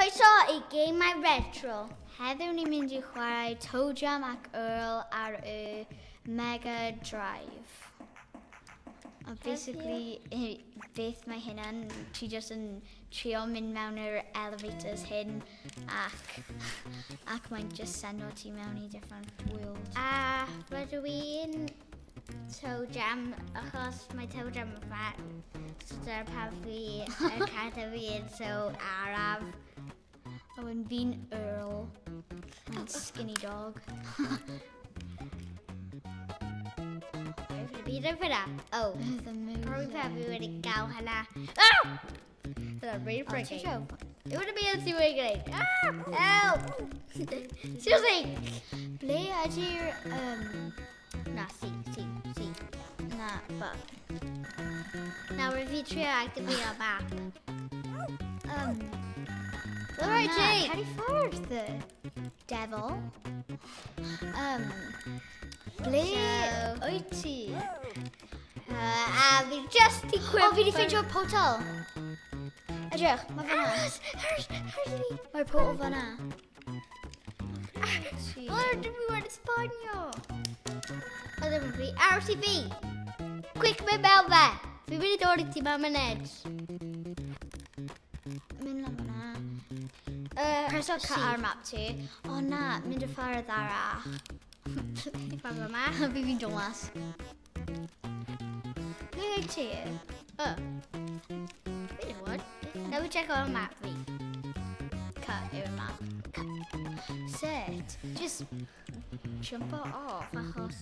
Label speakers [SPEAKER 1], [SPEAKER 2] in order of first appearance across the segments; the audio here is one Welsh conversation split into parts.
[SPEAKER 1] Croeso i Gemau Retro. Heddiw ni'n mynd i chwarae Toe Jam ac Earl ar y Mega Drive. A basically, beth mae hynna'n, ti just yn trio mynd mewn i'r elevators hyn ac, ac mae'n just sendo ti mewn i different world.
[SPEAKER 2] A rydw i'n Toe Jam, achos mae Toe Jam yn fat. So dyna pam fi y character fi yn so araf.
[SPEAKER 1] A wedyn fi'n Earl. And skinny dog.
[SPEAKER 2] Byd yn fyna. Oh.
[SPEAKER 1] The move.
[SPEAKER 2] Probably pam fi wedi gael hynna. Ah! Dyna'n really
[SPEAKER 1] Oh,
[SPEAKER 2] freaking.
[SPEAKER 1] ti
[SPEAKER 2] It wouldn't be able to wiggle. Ah! Help! Seriously!
[SPEAKER 1] Ble ydy'r... Um,
[SPEAKER 2] Na, si, si, si.
[SPEAKER 1] na, but...
[SPEAKER 2] Nawr fi trio activate map. All right,
[SPEAKER 1] Na,
[SPEAKER 2] Jake.
[SPEAKER 1] Cer i ffwrdd, the devil. Ble
[SPEAKER 2] So-
[SPEAKER 1] wyt ti?
[SPEAKER 2] A fi just i
[SPEAKER 1] O, fi wedi ffeindio'r portal. Edrych, mae fan'na.
[SPEAKER 2] Aros, aros, aros i fi.
[SPEAKER 1] Mae'r portal fan'na. Ti.
[SPEAKER 2] O, dwi wedi sponio. O, ddim yn fi. Aros i fi. Quick, mynd mewn fe. Fi wedi dod i ti mewn munud.
[SPEAKER 1] Mynd lan fan'na. Preso
[SPEAKER 2] C.
[SPEAKER 1] cut ar map ti. O na, mynd y ffordd arall.
[SPEAKER 2] Ffordd yma.
[SPEAKER 1] Fi fi'n dod mas. Ble wyt ti?
[SPEAKER 2] O. Fi ddim yn gwybod. Let me check on map fi.
[SPEAKER 1] Cut yw'r map. Sut? Just jump off achos...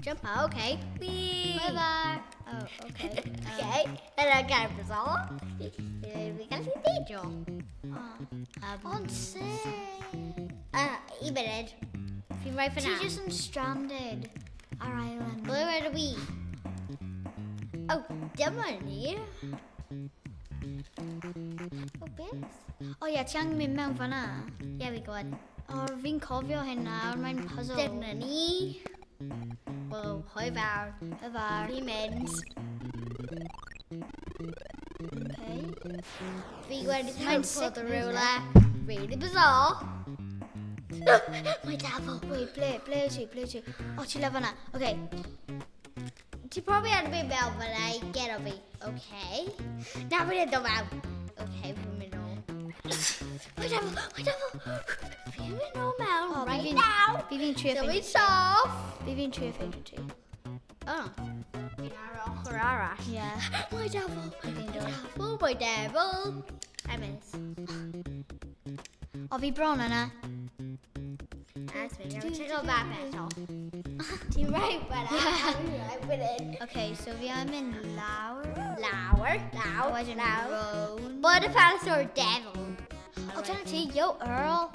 [SPEAKER 2] Jump out, okay. Whee!
[SPEAKER 1] Bye bye. Oh, okay.
[SPEAKER 2] Okay. Yna gael bizarre. Fi gallu deidio.
[SPEAKER 1] Oh. Ond sut?
[SPEAKER 2] Un munud. Fi'n rhoi
[SPEAKER 1] Ti
[SPEAKER 2] fyna.
[SPEAKER 1] just yn stranded ar island.
[SPEAKER 2] Ble ydw i? O, dyma ni. O, beth?
[SPEAKER 1] O ie, ti angen mynd mewn fan'na.
[SPEAKER 2] Ie, fi'n gwybod.
[SPEAKER 1] O, fi'n cofio hyn nawr, mae'n puzzle.
[SPEAKER 2] Dyna ni. Wel, hoi fawr.
[SPEAKER 1] Y fawr.
[SPEAKER 2] Fi'n mynd.
[SPEAKER 1] Okay.
[SPEAKER 2] Fi wedi
[SPEAKER 1] Mae'n
[SPEAKER 2] teleport
[SPEAKER 1] sick
[SPEAKER 2] o
[SPEAKER 1] music.
[SPEAKER 2] rhywle. Really bizarre. Mae devil.
[SPEAKER 1] Wait, ble, ble wyt ti, ble wyt ti? O, ti lef fan'na. Okay.
[SPEAKER 2] Ti probably had a bit mewn fyna i get o fi. Okay. Na, fi'n dod mewn. Okay, fi'n mynd nôl. Mae devil, mae devil. Fi'n mynd nôl mewn
[SPEAKER 1] O, fi
[SPEAKER 2] right
[SPEAKER 1] fi'n-
[SPEAKER 2] now.
[SPEAKER 1] Fi fi'n trio
[SPEAKER 2] So
[SPEAKER 1] ffeindio.
[SPEAKER 2] fi'n soft.
[SPEAKER 1] Fi fi'n trio ffeindio ti.
[SPEAKER 2] Oh. Fi'n ar ochr arall.
[SPEAKER 1] Yeah.
[SPEAKER 2] My devil.
[SPEAKER 1] Fi fi'n dod.
[SPEAKER 2] Oh, my devil. I miss.
[SPEAKER 1] O, fi bron yna.
[SPEAKER 2] That's me. I'm check out that eto. Ti'n right fyna. I'm right with it.
[SPEAKER 1] Okay, so fi am mynd lawr.
[SPEAKER 2] Lawr, lawr,
[SPEAKER 1] Wedyn
[SPEAKER 2] lawr.
[SPEAKER 1] round.
[SPEAKER 2] Bod y dinosaur devil.
[SPEAKER 1] O, dyna ti. Yo, Earl.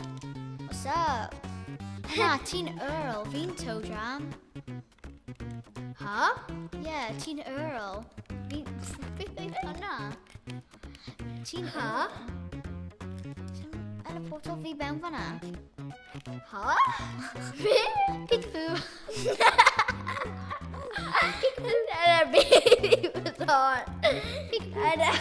[SPEAKER 1] What's up? Na, ti'n Earl. Fi'n Toe Jam.
[SPEAKER 2] Huh?
[SPEAKER 1] Yeah, ti'n Earl. Fi'n... Beth oedd hwnna? Ti'n
[SPEAKER 2] Huh?
[SPEAKER 1] Ti'n yn y portal fi mewn fan'na?
[SPEAKER 2] Huh?
[SPEAKER 1] Peekaboo.
[SPEAKER 2] Dyna really bizarre. Peekaboo.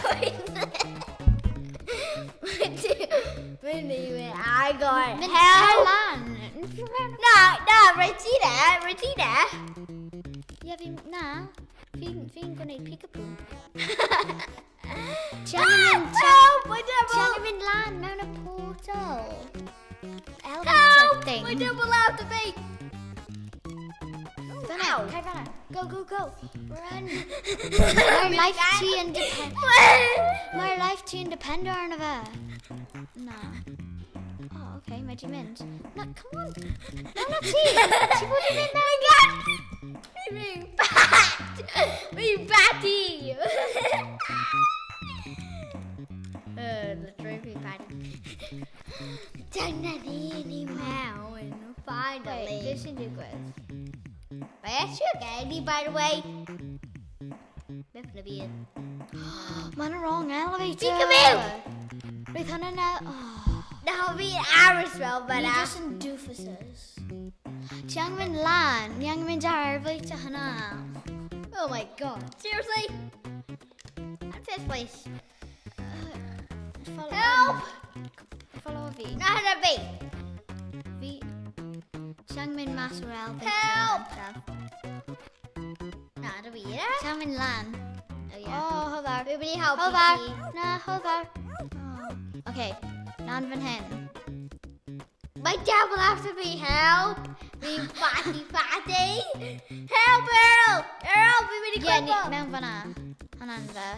[SPEAKER 2] Mynd i mynd agor.
[SPEAKER 1] Mynd
[SPEAKER 2] Help!
[SPEAKER 1] lan.
[SPEAKER 2] Na, na, rhaid ti na, rhaid ti na.
[SPEAKER 1] Ie, fi... Na. Fi'n fi gwneud peekaboo. Ti angen mynd... Ti
[SPEAKER 2] Help! My
[SPEAKER 1] ti
[SPEAKER 2] devil!
[SPEAKER 1] angen mynd lan mewn y portal. Elevator
[SPEAKER 2] Help!
[SPEAKER 1] thing.
[SPEAKER 2] My devil out of me!
[SPEAKER 1] Fan'na,
[SPEAKER 2] Ow.
[SPEAKER 1] cer fan'na. Go, go, go. Run. Mae'r life ti yn depend... Mae'r life ti yn dependo arno fe. Na. Oh, okay, mae di mynd. Na, come on. Na, na ti. Ti bod yn mynd mewn.
[SPEAKER 2] Fi'n bat! Fi'n batty! Literally fi'n batty. Dyna ni ni mewn, finally.
[SPEAKER 1] Wait, beth sy'n digwydd?
[SPEAKER 2] Mae eisiau gen i, by the way. Beth yn y byd?
[SPEAKER 1] Mae'n wrong elevator.
[SPEAKER 2] Peekaboo!
[SPEAKER 1] Roedd hwnna'n... Oh.
[SPEAKER 2] Na, fi'n aros fel
[SPEAKER 1] Ni
[SPEAKER 2] fyna.
[SPEAKER 1] just yn doofuses. Ti angen mynd lan. Ni angen mynd ar elevator hwnna.
[SPEAKER 2] Oh my God. Seriously? I'm fifth place.
[SPEAKER 1] Follow
[SPEAKER 2] Help!
[SPEAKER 1] Follow fi.
[SPEAKER 2] Na, hynna fi.
[SPEAKER 1] Fi... Ti angen mynd mas o'r elevator.
[SPEAKER 2] Help!
[SPEAKER 1] gyntaf.
[SPEAKER 2] Na, dy fi, e?
[SPEAKER 1] Ti angen mynd lan.
[SPEAKER 2] Oh, yeah.
[SPEAKER 1] Oh, hold ar.
[SPEAKER 2] Fi'n mynd i helpu
[SPEAKER 1] Hold ar.
[SPEAKER 2] ti.
[SPEAKER 1] Na, hold ar. Oh. Okay, lan fan hyn.
[SPEAKER 2] Mae devil after me, help! Fi'n fatty fatty! Help, Earl! Earl, fi'n mynd i
[SPEAKER 1] Ie, ni
[SPEAKER 2] cwympo!
[SPEAKER 1] mewn fan'na. Hwnna'n fe.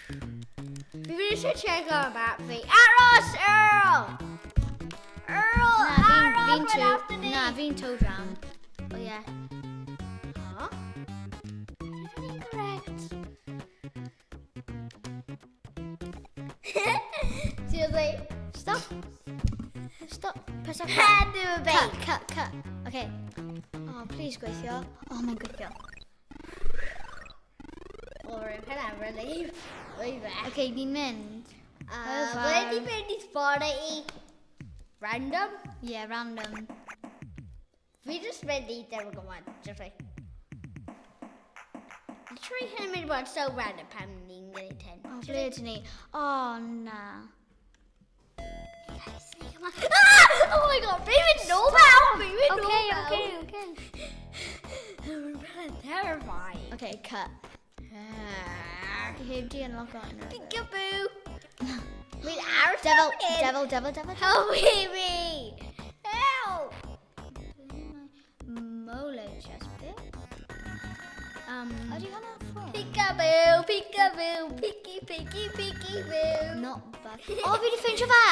[SPEAKER 2] Fi'n mynd i eisiau check on map fi. Aros, Earl! Earl,
[SPEAKER 1] Na, fi'n
[SPEAKER 2] aros,
[SPEAKER 1] fi'n
[SPEAKER 2] mae'n after
[SPEAKER 1] to...
[SPEAKER 2] ni!
[SPEAKER 1] Na, fi'n toe jam.
[SPEAKER 2] Oh, yeah. Huh? Is that incorrect? Seriously?
[SPEAKER 1] Stop. Stop. Press up.
[SPEAKER 2] Hand to a
[SPEAKER 1] Cut,
[SPEAKER 2] bake.
[SPEAKER 1] cut, cut. Okay. Oh, please gweithio. Oh, mae'n gweithio.
[SPEAKER 2] Well, we're hynna'n really... Really bad.
[SPEAKER 1] Okay, ni'n mynd.
[SPEAKER 2] Ble di mynd i spawno i? Random?
[SPEAKER 1] Yeah, random.
[SPEAKER 2] Fi just mynd i ddim yn gwybod. Just like... Literally hyn yn mynd i bod so random pan ni'n gwneud hyn.
[SPEAKER 1] Oh, ble ydyn ni? Oh, na.
[SPEAKER 2] Ah! Oh my god, fi'n mynd nôl mewn! Fi'n mynd nôl
[SPEAKER 1] Okay,
[SPEAKER 2] mewn!
[SPEAKER 1] okay, okay.
[SPEAKER 2] Mae'n terrifying.
[SPEAKER 1] Okay, cut. Fi heb di unlock o unrhyw.
[SPEAKER 2] Peekaboo! Fi'n aros
[SPEAKER 1] Devil,
[SPEAKER 2] fan hyn.
[SPEAKER 1] devil, devil, devil.
[SPEAKER 2] Help me! Help!
[SPEAKER 1] Mole chest bit. Ydy hwnna ffôn?
[SPEAKER 2] Peekaboo, peekaboo, peeky, peeky, peeky boo.
[SPEAKER 1] Not bad. O, fi wedi ffeindio fe!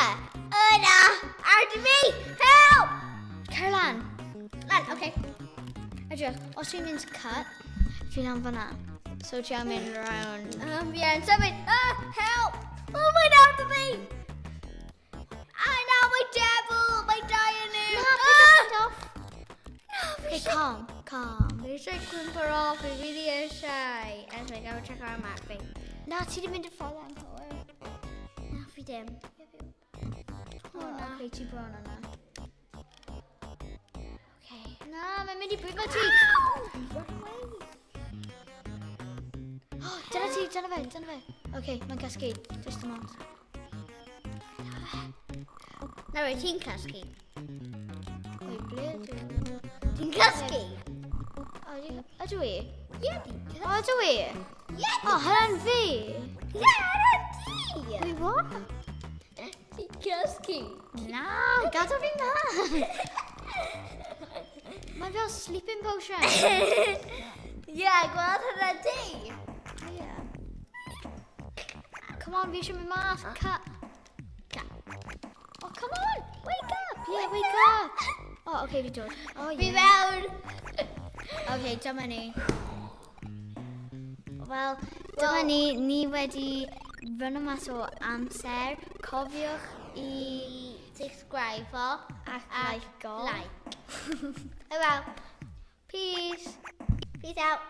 [SPEAKER 2] Oh na! Ar fi! Help!
[SPEAKER 1] Cer lan.
[SPEAKER 2] Lan, okay.
[SPEAKER 1] Edrych, os ti'n mynd cut, fi'n am fan'na. So ti am mynd round.
[SPEAKER 2] Yeah, and somebody, ah, help! Oh, mae'n after me! I know, my devil, my dying
[SPEAKER 1] Na,
[SPEAKER 2] Ah!
[SPEAKER 1] off. Okay, calm, calm.
[SPEAKER 2] Fi eisiau cwympo off, fi really eisiau. Anyway, go check our map fi.
[SPEAKER 1] Na, ti wedi mynd y ffordd anghywir.
[SPEAKER 2] Na, fi dim.
[SPEAKER 1] O, na. Okay, ti bron yna.
[SPEAKER 2] Okay.
[SPEAKER 1] Na, mae'n mynd i brifo ti.
[SPEAKER 2] Run away.
[SPEAKER 1] Oh, dyna ti, dyna fe, dyna fe. Okay, mae'n casgu. Just a moment.
[SPEAKER 2] Na, wait, ti'n cysgu.
[SPEAKER 1] Wait, ble ydw i?
[SPEAKER 2] Ti'n cysgu?
[SPEAKER 1] Ydw i?
[SPEAKER 2] Ie, ti'n cysgu.
[SPEAKER 1] O, ydw i?
[SPEAKER 2] Ie,
[SPEAKER 1] O, hwnna'n fi!
[SPEAKER 2] Ie, hwnna ti!
[SPEAKER 1] Wait, what?
[SPEAKER 2] Ti'n cysgu.
[SPEAKER 1] Na, gadael fi na! Mae fel sleeping potion.
[SPEAKER 2] Ie, gweld hwnna ti.
[SPEAKER 1] Yeah. Come on, fi eisiau mynd mas. Cut.
[SPEAKER 2] Cut.
[SPEAKER 1] Oh, come on! Wake up! Yeah, wake up! Oh, okay, fi dod. Oh,
[SPEAKER 2] Fi
[SPEAKER 1] yeah.
[SPEAKER 2] mewn.
[SPEAKER 1] Okay, dyma ni. Wel, dyma ni. Ni wedi run mas o amser. Cofiwch i
[SPEAKER 2] I subscribe o.
[SPEAKER 1] ac like o.
[SPEAKER 2] Like. Oh well.
[SPEAKER 1] Peace.
[SPEAKER 2] Peace out.